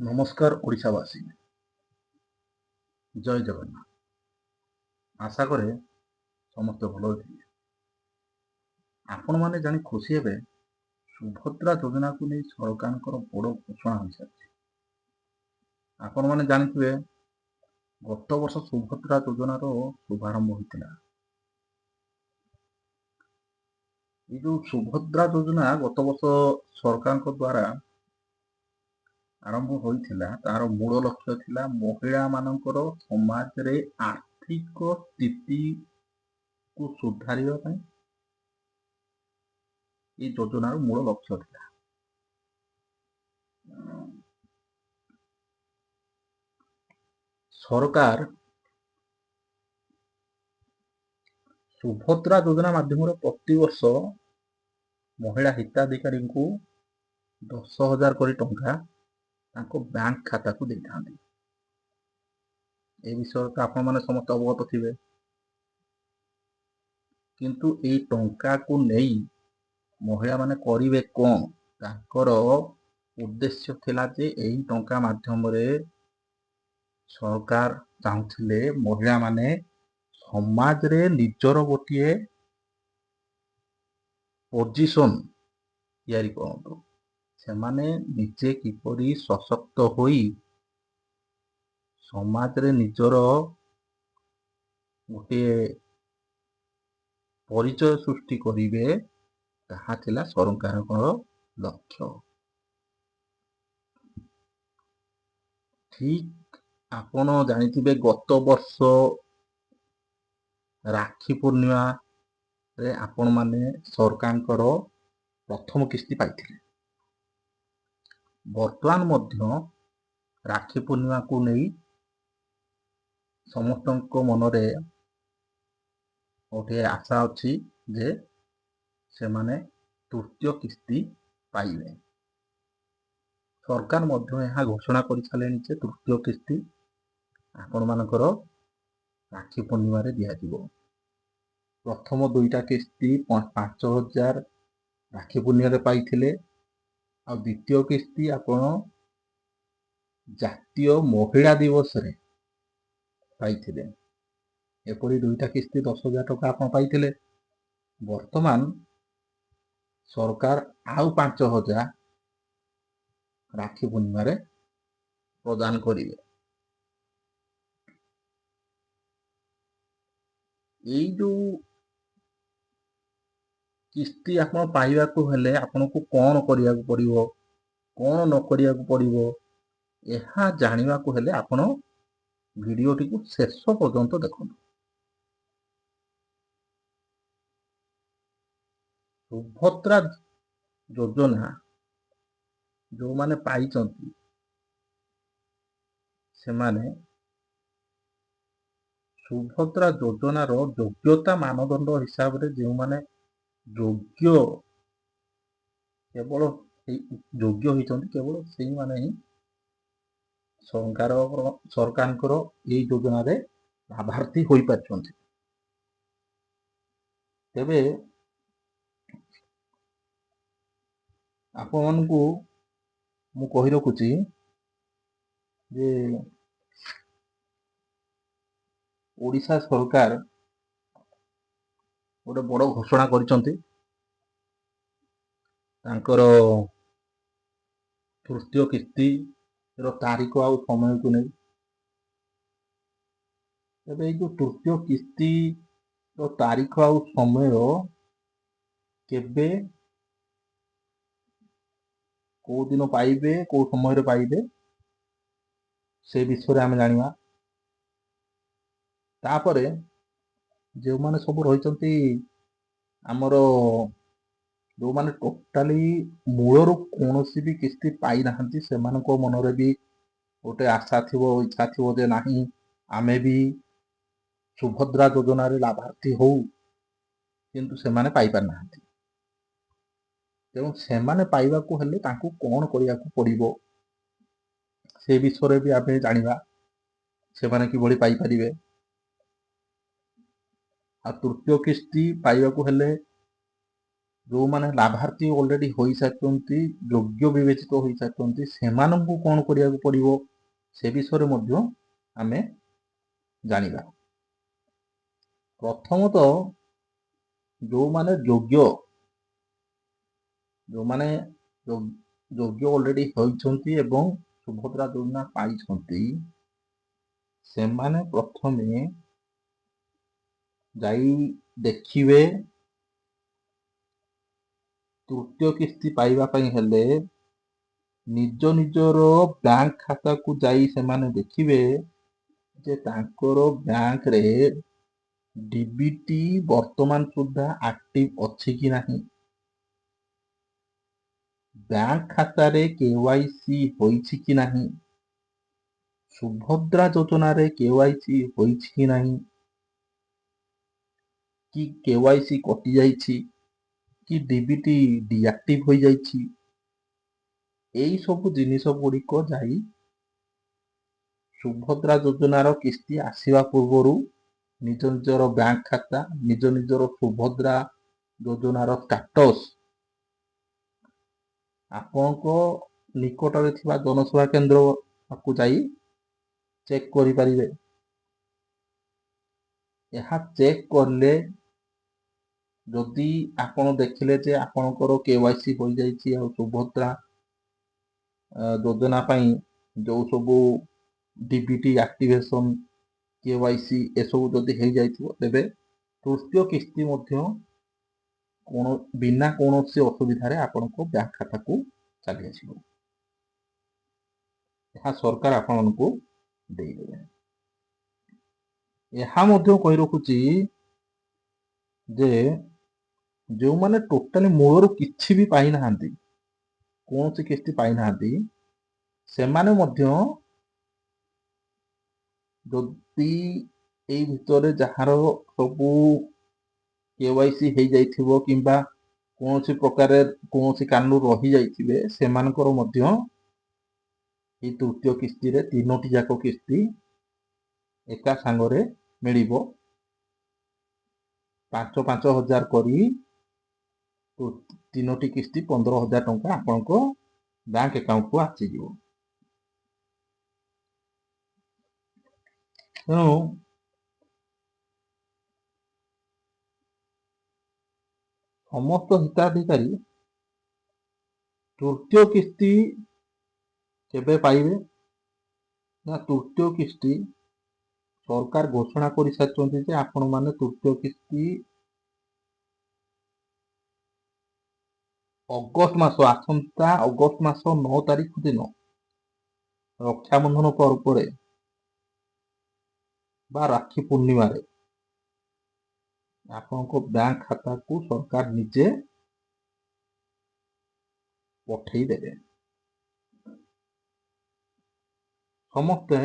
ନମସ୍କାର ଓଡ଼ିଶାବାସୀ, ଜୟ ଜଗନ୍ନାଥ। ଆଶା କରେ ସମସ୍ତେ ଭଲରେ ଥିବେ। ଆପଣମାନେ ଜାଣି ଖୁସି ହେବେ, ସୁଭଦ୍ରା ଯୋଜନାକୁ ନେଇ ସରକାରଙ୍କର ବଡ଼ ଘୋଷଣା ହୋଇସାରିଛି। ଆପଣମାନେ ଜାଣିଥିବେ, ଗତ ବର୍ଷ ସୁଭଦ୍ରା ଯୋଜନାର ଶୁଭାରମ୍ଭ ହୋଇଥିଲା। ଏଇ ଯୋଉ ସୁଭଦ୍ରା ଯୋଜନା ଗତ ବର୍ଷ ସରକାରଙ୍କ ଦ୍ୱାରା ଆରମ୍ଭ ହୋଇଥିଲା, ତାର ମୂଳ ଲକ୍ଷ୍ୟ ଥିଲା ମହିଳାମାନଙ୍କର ସମାଜରେ ଆର୍ଥିକ ସ୍ଥିତିକୁ ସୁଧାରିବା ପାଇଁ। ଏଇ ଯୋଜନାର ମୂଳ ଲକ୍ଷ୍ୟ ଥିଲା। ସରକାର ସୁଭଦ୍ରା ଯୋଜନା ମାଧ୍ୟମରେ ପ୍ରତିବର୍ଷ ମହିଳା ହିତାଧିକାରୀଙ୍କୁ 10,000 କରି ଟଙ୍କା ତାଙ୍କ ବ୍ୟାଙ୍କ ଖାତାକୁ ଦେଇଥାନ୍ତି। ଏ ବିଷୟରେ ତ ଆପଣମାନେ ସମସ୍ତେ ଅବଗତ ଥିବେ। କିନ୍ତୁ ଏଇ ଟଙ୍କାକୁ ନେଇ ମହିଳାମାନେ କରିବେ କ'ଣ? ତାଙ୍କର ଉଦ୍ଦେଶ୍ୟ ଥିଲା ଯେ ଏଇ ଟଙ୍କା ମାଧ୍ୟମରେ ସରକାର ଚାହୁଁଥିଲେ ମହିଳାମାନେ ସମାଜରେ ନିଜର ଗୋଟିଏ ପୋଜିସନ ତିଆରି କରନ୍ତୁ, ସେମାନେ ନିଜେ କିପରି ସଶକ୍ତ ହୋଇ ସମାଜରେ ନିଜର ଗୋଟିଏ ପରିଚୟ ସୃଷ୍ଟି କରିବେ, ତାହା ଥିଲା ସରକାରଙ୍କର ଲକ୍ଷ୍ୟ। ଠିକ, ଆପଣ ଜାଣିଥିବେ, ଗତ ବର୍ଷ ରାକ୍ଷୀ ପୂର୍ଣ୍ଣିମାରେ ଆପଣମାନେ ସରକାରଙ୍କର ପ୍ରଥମ କିସ୍ତି ପାଇଥିଲେ। ବର୍ତ୍ତମାନ ମଧ୍ୟ ରାକ୍ଷୀ ପୂର୍ଣ୍ଣିମାକୁ ନେଇ ସମସ୍ତଙ୍କ ମନରେ ଗୋଟିଏ ଆଶା ଅଛି ଯେ ସେମାନେ ତୃତୀୟ କିସ୍ତି ପାଇବେ। ସରକାର ମଧ୍ୟ ଏହା ଘୋଷଣା କରିସାରିଲେଣି ଯେ ତୃତୀୟ କିସ୍ତି ଆପଣମାନଙ୍କର ରାକ୍ଷୀ ପୂର୍ଣ୍ଣିମାରେ ଦିଆଯିବ। ପ୍ରଥମ ଦୁଇଟା କିସ୍ତି 5,000 ରାକ୍ଷୀ ପୂର୍ଣ୍ଣିମାରେ ପାଇଥିଲେ, ଆଉ ଦ୍ୱିତୀୟ କିସ୍ତି ଆପଣ ଜାତୀୟ ମହିଳା ଦିବସରେ ପାଇଥିଲେ। ଏପରି ଦୁଇଟା କିସ୍ତି 10,000 ଟଙ୍କା ଆପଣ ପାଇଥିଲେ। ବର୍ତ୍ତମାନ ସରକାର ଆଉ 5,000 ରାକ୍ଷୀ ପୂର୍ଣ୍ଣିମାରେ ପ୍ରଦାନ କରିବେ। ଏଇ ଯୋଉ କିସ୍ତି ଆପଣ ପାଇବାକୁ ହେଲେ ଆପଣଙ୍କୁ କ'ଣ କରିବାକୁ ପଡ଼ିବ, କ'ଣ ନ କରିବାକୁ ପଡ଼ିବ, ଏହା ଜାଣିବାକୁ ହେଲେ ଆପଣ ଭିଡ଼ିଓଟିକୁ ଶେଷ ପର୍ଯ୍ୟନ୍ତ ଦେଖନ୍ତୁ। ସୁଭଦ୍ରା ଯୋଜନା ଯେଉଁମାନେ ପାଇଛନ୍ତି, ସେମାନେ ସୁଭଦ୍ରା ଯୋଜନାର ଯୋଗ୍ୟତା ମାନଦଣ୍ଡ ହିସାବରେ ଯେଉଁମାନେ ଯୋଗ୍ୟ, କେବଳ ଯୋଗ୍ୟ ହେଇଛନ୍ତି, କେବଳ ସେଇମାନେ ହିଁ ସରକାରଙ୍କର ଏଇ ଯୋଜନାରେ ଲାଭାର୍ଥୀ ହୋଇପାରିଛନ୍ତି। ତେବେ ଆପଣମାନଙ୍କୁ ମୁଁ କହି ରଖୁଛି ଯେ ଓଡ଼ିଶା ସରକାର ଗୋଟେ ବଡ଼ ଘୋଷଣା କରିଛନ୍ତି ତାଙ୍କର ତୃତୀୟ କିସ୍ତିର ତାରିଖ ଆଉ ସମୟକୁ ନେଇ। ତେବେ ଏଇ ଯୋଉ ତୃତୀୟ କିସ୍ତିର ତାରିଖ ଆଉ ସମୟ କେବେ, କୋଉ ଦିନ ପାଇବେ, କୋଉ ସମୟରେ ପାଇବେ, ସେ ବିଷୟରେ ଆମେ ଜାଣିବା। ତାପରେ ଯେଉଁମାନେ ସବୁ ରହିଛନ୍ତି ଆମର, ଯେଉଁମାନେ ଟୋଟାଲି ମୂଳରୁ କୌଣସି ବି କିସ୍ତି ପାଇନାହାନ୍ତି, ସେମାନଙ୍କ ମନରେ ବି ଗୋଟେ ଆଶା ଥିବ, ଇଚ୍ଛା ଥିବ ଯେ ନାହିଁ, ଆମେ ବି ସୁଭଦ୍ରା ଯୋଜନାରେ ଲାଭାର୍ଥୀ ହଉ, କିନ୍ତୁ ସେମାନେ ପାଇପାରିନାହାନ୍ତି। ତେଣୁ ସେମାନେ ପାଇବାକୁ ହେଲେ ତାଙ୍କୁ କ'ଣ କରିବାକୁ ପଡ଼ିବ, ସେ ବିଷୟରେ ବି ଆମେ ଜାଣିବା, ସେମାନେ କିଭଳି ପାଇପାରିବେ। ଆଉ ତୃତୀୟ କିସ୍ତି ପାଇବାକୁ ହେଲେ ଯେଉଁମାନେ ଲାଭାର୍ଥୀ ଅଲରେଡ଼ି ହୋଇସାରିଛନ୍ତି, ଯୋଗ୍ୟ ବିବେଚିତ ହୋଇସାରିଛନ୍ତି, ସେମାନଙ୍କୁ କ'ଣ କରିବାକୁ ପଡ଼ିବ ସେ ବିଷୟରେ ମଧ୍ୟ ଆମେ ଜାଣିବା। ପ୍ରଥମତଃ ଯେଉଁମାନେ ଯୋଗ୍ୟ, ଯେଉଁମାନେ ଯୋଗ୍ୟ ଅଲରେଡ଼ି ହୋଇଛନ୍ତି ଏବଂ ସୁଭଦ୍ରା ଯୋଜନା ପାଇଛନ୍ତି, ସେମାନେ ପ୍ରଥମେ ଯାଇ ଦେଖିବେ ତୃତୀୟ କିସ୍ତି ପାଇବା ପାଇଁ ହେଲେ ନିଜ ନିଜର ବ୍ୟାଙ୍କ ଖାତାକୁ ଯାଇ ସେମାନେ ଦେଖିବେ ଯେ ତାଙ୍କର ବ୍ୟାଙ୍କରେ ଡିବିଟି ବର୍ତ୍ତମାନ ସୁଦ୍ଧା ଆକ୍ଟିଭ ଅଛି କି ନାହିଁ, ବ୍ୟାଙ୍କ ଖାତାରେ କେୱାଇସି ହୋଇଛି କି ନାହିଁ, ସୁଭଦ୍ରା ଯୋଜନାରେ କେୱାଇସି ହୋଇଛି କି ନାହିଁ, କି କେୱାଇସି କଟିଯାଇଛି କି ଡିବିଟି ଡିଆକ୍ଟିଭ ହୋଇଯାଇଛି। ଏଇ ସବୁ ଜିନିଷ ଗୁଡ଼ିକ ଯାଇ ସୁଭଦ୍ରା ଯୋଜନାର କିସ୍ତି ଆସିବା ପୂର୍ବରୁ ନିଜ ନିଜର ବ୍ୟାଙ୍କ ଖାତା, ନିଜ ନିଜର ସୁଭଦ୍ରା ଯୋଜନାର ଷ୍ଟାଟସ୍ ଆପଣଙ୍କ ନିକଟରେ ଥିବା ଜନସେବା କେନ୍ଦ୍ରକୁ ଯାଇ ଚେକ୍ କରିପାରିବେ। ଏହା ଚେକ୍ କଲେ ଯଦି ଆପଣ ଦେଖିଲେ ଯେ ଆପଣଙ୍କର କେୱାଇସି ହୋଇଯାଇଛି ଆଉ ସୁଭଦ୍ରା ଯୋଜନା ପାଇଁ ଯେଉଁ ସବୁ ଡିବିଟି ଆକ୍ଟିଭେସନ୍, କେୱାଇସି ଏସବୁ ଯଦି ହେଇଯାଇଥିବ, ତେବେ ତୃତୀୟ କିସ୍ତି ମଧ୍ୟ ବିନା କୌଣସି ଅସୁବିଧାରେ ଆପଣଙ୍କ ବ୍ୟାଙ୍କ ଖାତାକୁ ଚାଲି ଆସିବ। ଏହା ସରକାର ଆପଣମାନଙ୍କୁ ଦେଇଦେବେ। ଏହା ମଧ୍ୟ କହି ରଖୁଛି ଯେ ଯେଉଁମାନେ ଟୋଟାଲି ମୂଳରୁ କିଛି ବି ପାଇନାହାନ୍ତି, କୌଣସି କିସ୍ତି ପାଇନାହାନ୍ତି, ସେମାନେ ମଧ୍ୟ ଯଦି ଏଇ ଭିତରେ ଯାହାର ସବୁ କେୱାଇସି ହେଇଯାଇଥିବ କିମ୍ବା କୌଣସି ପ୍ରକାରେ କୌଣସି କାରଣରୁ ରହିଯାଇଥିବେ, ସେମାନଙ୍କର ମଧ୍ୟ ଏଇ ତୃତୀୟ କିସ୍ତିରେ ତିନୋଟି ଯାକ କିସ୍ତି ଏକା ସାଙ୍ଗରେ ମିଳିବ। 5 5 ହଜାର କରି ତିନୋଟି କିସ୍ତି 15,000 ଟଙ୍କା ଆପଣଙ୍କ ବ୍ୟାଙ୍କ ଆକାଉଣ୍ଟକୁ ଆସିଯିବ। ତେଣୁ ସମସ୍ତ ହିତାଧିକାରୀ ତୃତୀୟ କିସ୍ତି କେବେ ପାଇବେ ନା, ତୃତୀୟ କିସ୍ତି ସରକାର ଘୋଷଣା କରିସାରିଛନ୍ତି ଯେ ଆପଣମାନେ ତୃତୀୟ କିସ୍ତି ଅଗଷ୍ଟ ମାସ, ଆସନ୍ତା ଅଗଷ୍ଟ ମାସ 9 ତାରିଖ ଦିନ ରକ୍ଷାବନ୍ଧନ ପର୍ବରେ ବା ରାକ୍ଷୀ ପୂର୍ଣ୍ଣିମାରେ ଆପଣଙ୍କ ବ୍ୟାଙ୍କ ଖାତାକୁ ସରକାର ନିଜେ ପଠେଇ ଦେବେ। ସମସ୍ତେ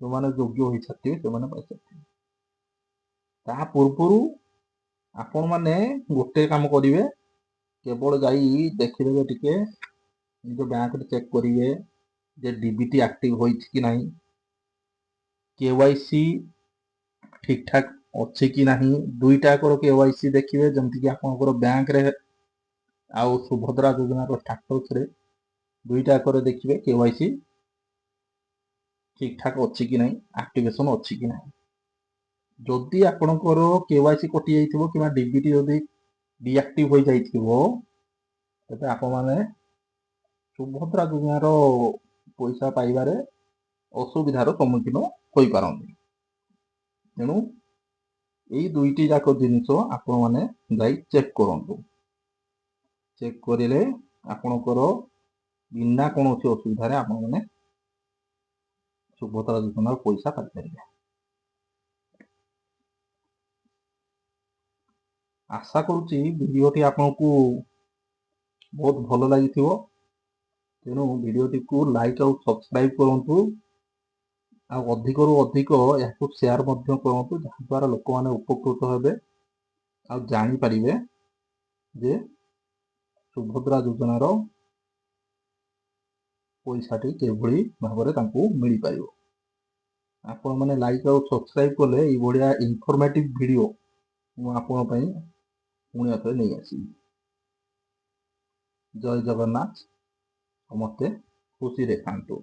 ଯେଉଁମାନେ ଯୋଗ୍ୟ ହୋଇସାରିଥିବେ ସେମାନେ ପାଇସାରିଥିବେ। ତା ପୂର୍ବରୁ ଆପଣମାନେ ଗୋଟେ କାମ କରିବେ, କେବଳ ଯାଇ ଦେଖିଦେବେ ଟିକେ, ନିଜ ବ୍ୟାଙ୍କରେ ଚେକ୍ କରିବେ ଯେ ଡିବିଟି ଆକ୍ଟିଭ ହୋଇଛି କି ନାହିଁ, କେୱାଇସି ଠିକ୍ ଠାକ୍ ଅଛି କି ନାହିଁ। ଦୁଇଟାକର କେୱାଇସି ଦେଖିବେ, ଯେମିତିକି ଆପଣଙ୍କର ବ୍ୟାଙ୍କରେ ଆଉ ସୁଭଦ୍ରା ଯୋଜନାର ଷ୍ଟାଟସରେ ଦୁଇଟାକରେ ଦେଖିବେ କେୱାଇସି ଠିକ୍ ଠାକ୍ ଅଛି କି ନାହିଁ, ଆକ୍ଟିଭେସନ୍ ଅଛି କି ନାହିଁ। ଯଦି ଆପଣଙ୍କର କେୱାଇସି କଟି ଯାଇଥିବ କିମ୍ବା ଡିବିଟି ଯଦି ଡିଆକ୍ଟିଭ ହୋଇଯାଇଥିବ, ତେବେ ଆପଣମାନେ ସୁଭଦ୍ରା ଯୋଜନାର ପଇସା ପାଇବାରେ ଅସୁବିଧାର ସମ୍ମୁଖୀନ ହୋଇପାରନ୍ତି। ତେଣୁ ଏଇ ଦୁଇଟି ଯାକ ଜିନିଷ ଆପଣମାନେ ଯାଇ ଚେକ୍ କରନ୍ତୁ। ଚେକ୍ କରିଲେ ଆପଣଙ୍କର ବିନା କୌଣସି ଅସୁବିଧାରେ ଆପଣମାନେ ସୁଭଦ୍ରା ଯୋଜନାର ପଇସା ପାଇପାରିବେ। ଆଶା କରୁଛି ଭିଡ଼ିଓଟି ଆପଣଙ୍କୁ ବହୁତ ଭଲ ଲାଗିଥିବ। ତେଣୁ ଭିଡ଼ିଓଟିକୁ ଲାଇକ୍ ଆଉ ସବସ୍କ୍ରାଇବ୍ କରନ୍ତୁ ଆଉ ଅଧିକରୁ ଅଧିକ ଏହାକୁ ସେୟାର ମଧ୍ୟ କରନ୍ତୁ, ଯାହାଦ୍ୱାରା ଲୋକମାନେ ଉପକୃତ ହେବେ ଆଉ ଜାଣିପାରିବେ ଯେ ସୁଭଦ୍ରା ଯୋଜନାର ପଇସାଟି କିଭଳି ଭାବରେ ତାଙ୍କୁ ମିଳିପାରିବ। ଆପଣମାନେ ଲାଇକ୍ ଆଉ ସବସ୍କ୍ରାଇବ୍ କଲେ ଏଇଭଳିଆ ଇନଫର୍ମେଟିଭ୍ ଭିଡ଼ିଓ ମୁଁ ଆପଣଙ୍କ ପାଇଁ ପୁଣି ଆଉଥରେ ନେଇ ଆସିବି। ଜୟ ଜଗନ୍ନାଥ। ସମସ୍ତେ ଖୁସିରେ ଥାନ୍ତୁ।